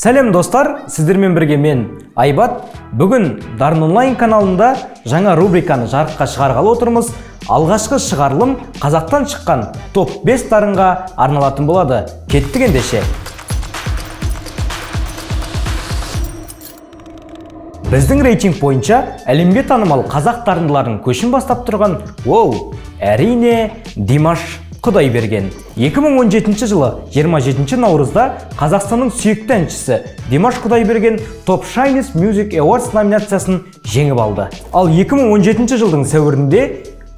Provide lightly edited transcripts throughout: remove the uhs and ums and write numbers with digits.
Сәлем достар, сіздермен бірге мен Айбат. Бүгін Дарын онлайн каналында жаңа рубриканы жарыққа шығарғалы отырмыз. Алғашқы шығарылым қазақтан шыққан топ 5 дарынға арналатын болады. Кеттік ендеше. Біздің рейтинг бойынша әлемге танымал қазақ дарындыларының көшін бастап тұрған ол әрине Димаш Құдайберген. 2017 жылы 27 наурызда Қазақстанның сүйікті әншісі Димаш Құдайберген Top Chinese Music Awards номинациясын жеңіп алды. Ал 2017 жылдың сәуірінде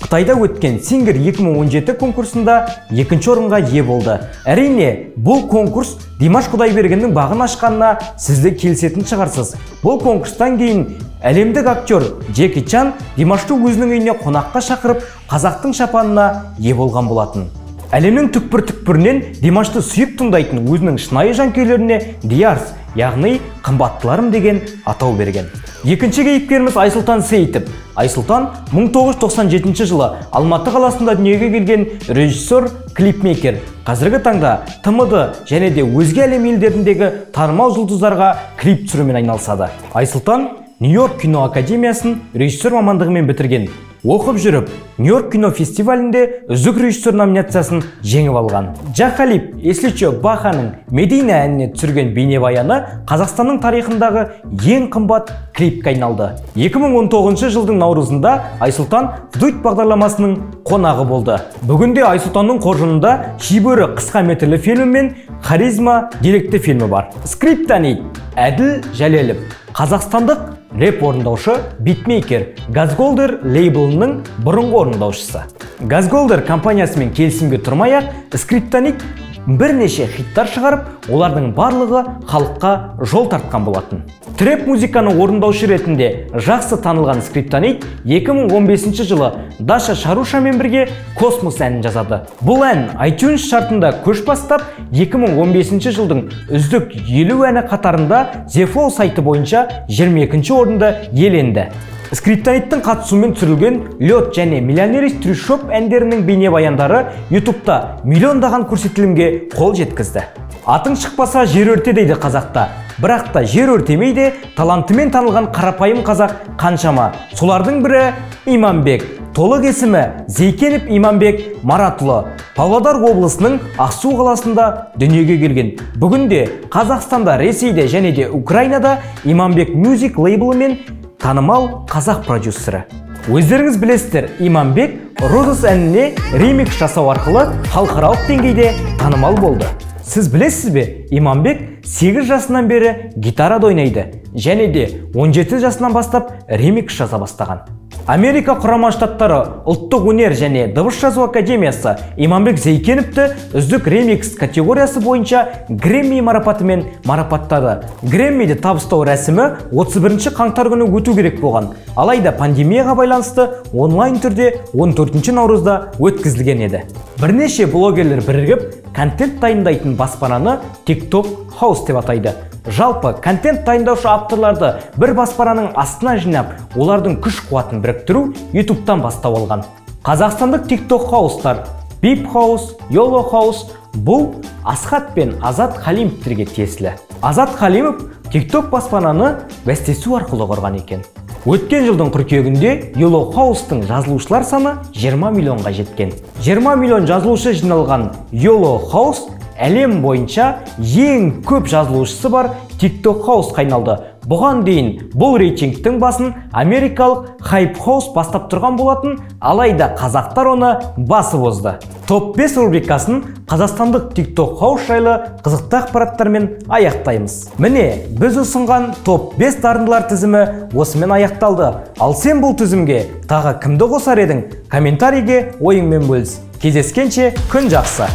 Қытайда өткен Singer 2017 конкурсында екінші орынға ие болды. Әрине, бұл конкурс Димаш Құдайбергеннің бағын ашқанына сіз де келісетін шығарсыз. Бұл конкурстан кейін әлемдік актер Джеки Чан Димашты өзінің үйіне қонаққа шақырып, қазақтың шапанына ие болған болатын. Әлемнің түкпір-түкпірінен Димашты сүйіп тыңдайтын өзінің шынайы жанкүйерлеріне Диарс, яғни қымбаттыларым деген атау берген. Екінші кейіпкеріміз Айсұлтан Сейітов. Айсұлтан 1997 жылы Алматы қаласында дүниеге келген режиссер, клипмейкер. Қазіргі таңда ТМД және де өзге әлем елдеріндегі танымал жұлдыздарға клип түсірумен айналысады. Айсұлтан Нью-Йорк кино академиясын режиссер мамандығымен бітірген. Оқып жүріп, Нью-Йорк кино фестивалінде үздік режиссер номинациясын жеңіп алған. Jah Khalib, если чё, Баханың Медина әніне түсірген бейнебаяны Қазақстанның тарихындағы ең қымбат клипке айналды. 2019 жылдың наурызында Айсұлтан Вдудь бағдарламасының қонағы болды. Бүгінде Айсұлтанның қоржынында Шибөрі қысқа метрлі фильмі мен Харизма деректі фильмі бар. Скриптонит Әділ Жәлелов, қазақстандық рэп орындаушы, битмейкер, Газголдер лейблінің бұрынғы орындаушысы. Газголдер компаниясымен келісімге тұрмай-ақ, Скриптонит бірнеше хиттар шығарып, олардың барлығы халыққа жол тартқан болатын. Трэп музыканы орындаушы ретінде жақсы танылған Скриптонит 2015 жылы Даша Шарушамен бірге Космос әнін жазады. Бұл ән iTunes шартында көш бастап, 2015 жылдың үздік 50 әні қатарында The Flow сайты бойынша 22 орынды иеленді. Скриптониттің қатысуымен түсірілген Лед және Миллионер из трущоб әндерінің бейнебаяндары YouTube'та миллиондаған көрсетілімге қол жеткізді. Атың шықпаса жер өрте дейді қазақта. Бірақ та жер өртемей де талантымен танылған қарапайым қазақ қаншама. Солардың бірі Иманбек. Толық есімі Зейкенов Иманбек Маратұлы. Павлодар облысының Ақсу қаласында дүниеге келген. Бүгінде Қазақстанда, Ресейде және де Украинада Иманбек Music лейблімен танымал қазақ продюсері. Өздеріңіз білесіздер, Иманбек Розас әніне ремикс жасау арқылы халықаралық деңгейде танымал болды. Сіз білесіз бе, Иманбек 8 жасынан бері гитарада ойнайды және де 17 жасынан бастап ремикс жаза бастаған. Америка Құрама Штаттары ұлттық өнер және дыбыс жазу академиясы Иманбек Зейкеновті үздік ремикс категориясы бойынша Грэмми марапатымен марапаттады. Грэммиді табыстау рәсімі 31 қаңтар күні өту керек болған. Алайда пандемияға байланысты онлайн түрде 14 наурызда өткізілген еді. Бірнеше блогерлер бірігіп контент дайындайтын баспананы TikTok House деп атайды. Жалпы, контент дайындаушы авторларды бір баспананың астына жинап, олардың күш қуатын біріктіру YouTube'тан бастау алған. Қазақстандық TikTok House'тар Bip House, Yolo House бұл Асхат пен Азат Халимовтерге тиесілі. Азат Халимов TikTok баспананы бәстесу арқылы құрған екен. Өткен жылдың қыркүйегінде Yolo House'тың жазылушылар саны 20 миллионға жеткен. 20 миллион жазылушы жиналған Yolo House әлем бойынша ең көп жазылушысы бар TikTok House айналды. Бұған дейін бұл рейтингтің басын америкалық Hype House бастап тұрған болатын, алайда қазақтар оны басып озды. Топ 5 рубрикасын қазақстандық TikTok House жайлы қызықты ақпараттармен аяқтаймыз. Міне, біз ұсынған топ 5 дарындылар тізімі осымен аяқталды. Ал сен бұл тізімге тағы кімді қосар едің? Комментарийге ойыңмен бөліс. Кездескенше күн жақсы.